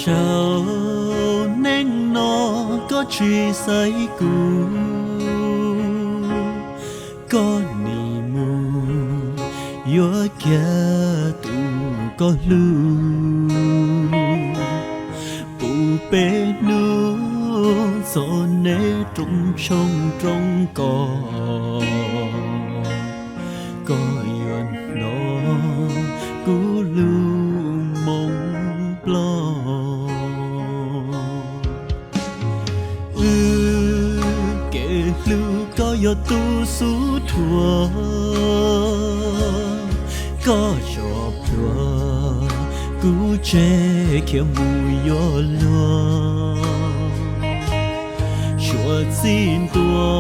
Rau neej no koj tsis xaiv kuv, koj nim mus yuav kiag tus koj hlub. Puv peb hnub txog neb rooj tshoob rooj kos, koj yuav hnov kuv lub moo ploj. Wb kev hlub koj yog tus xub dhuav, koj zov plhuav kuv tseg khiav mus yuav luag. Suav txij ntua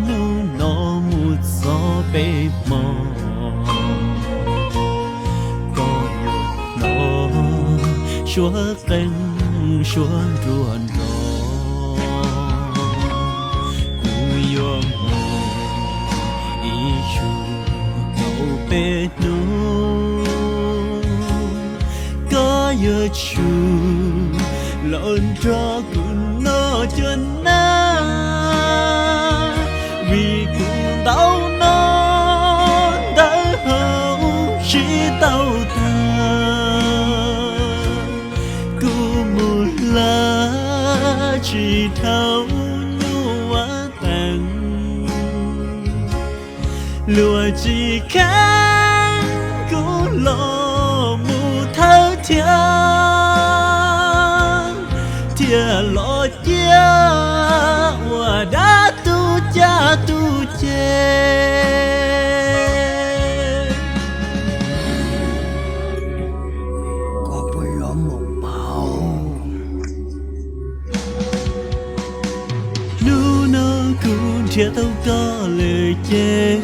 hnub no mus txog peb hmo, koj yuav hnov suab qeej suab nruas nrov. Kuv yuav mus ib zaug kaum peb hnub, koj yuav tsum los nrog kuv noj cua nab, vim kuv ntau no ntawv haus tsis tau tag. Kuv mus hla tsis dhau nyuj vaj teev, luag tsis kheev kuv los mus thawj thiab, thiaj los cia ua dab tuj caj tuj ces. Koj puas yuav mus pauv? Hnub no kuv nrhiav tau koj lawm ces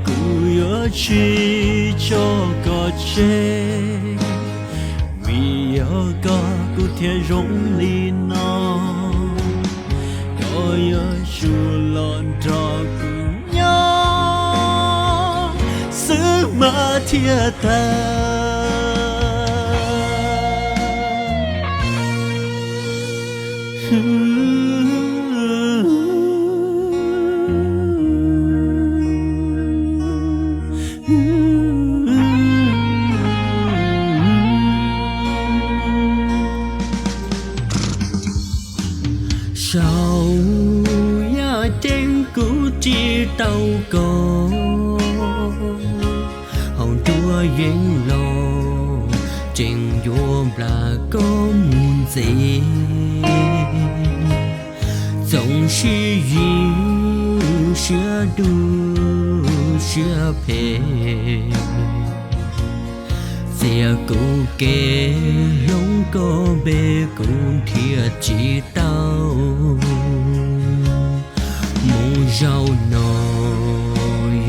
kuv yuav tsis tso koj tseg, vim yog koj kuv thiaj zoo li no. Koj yuav tsum los nrog kuv nyob xwb mas thiaj tag. Saum yaj ceeb kuv tsis tau koj, hauv nruab yeeb los tseem yuav nplas koj mus ntxiv. Txoov sib yig siab dub siab phem, txias kuv kev hloov koj npe kuv nrhiav tsis tau. Mus zaum no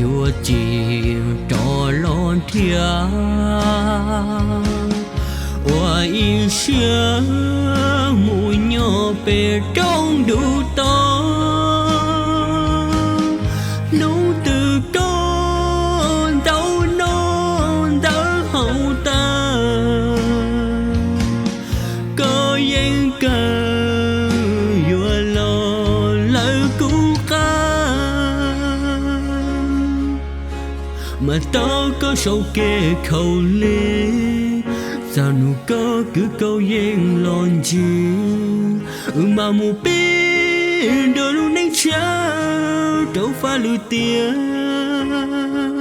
yuav tsis rov los nrhiav, ua ib siab mus nyob pem roob ntuj to. Hnub twg koj ntau no ntawv haus tag, koj yeej kawg yuav los lawv kuv qab. Mas tos koj saum kev khaum li, txog nug koj kwv koj yeej los ntsib. Wb mam mus pib dua lub neej tshiab rau faj lwm tiam.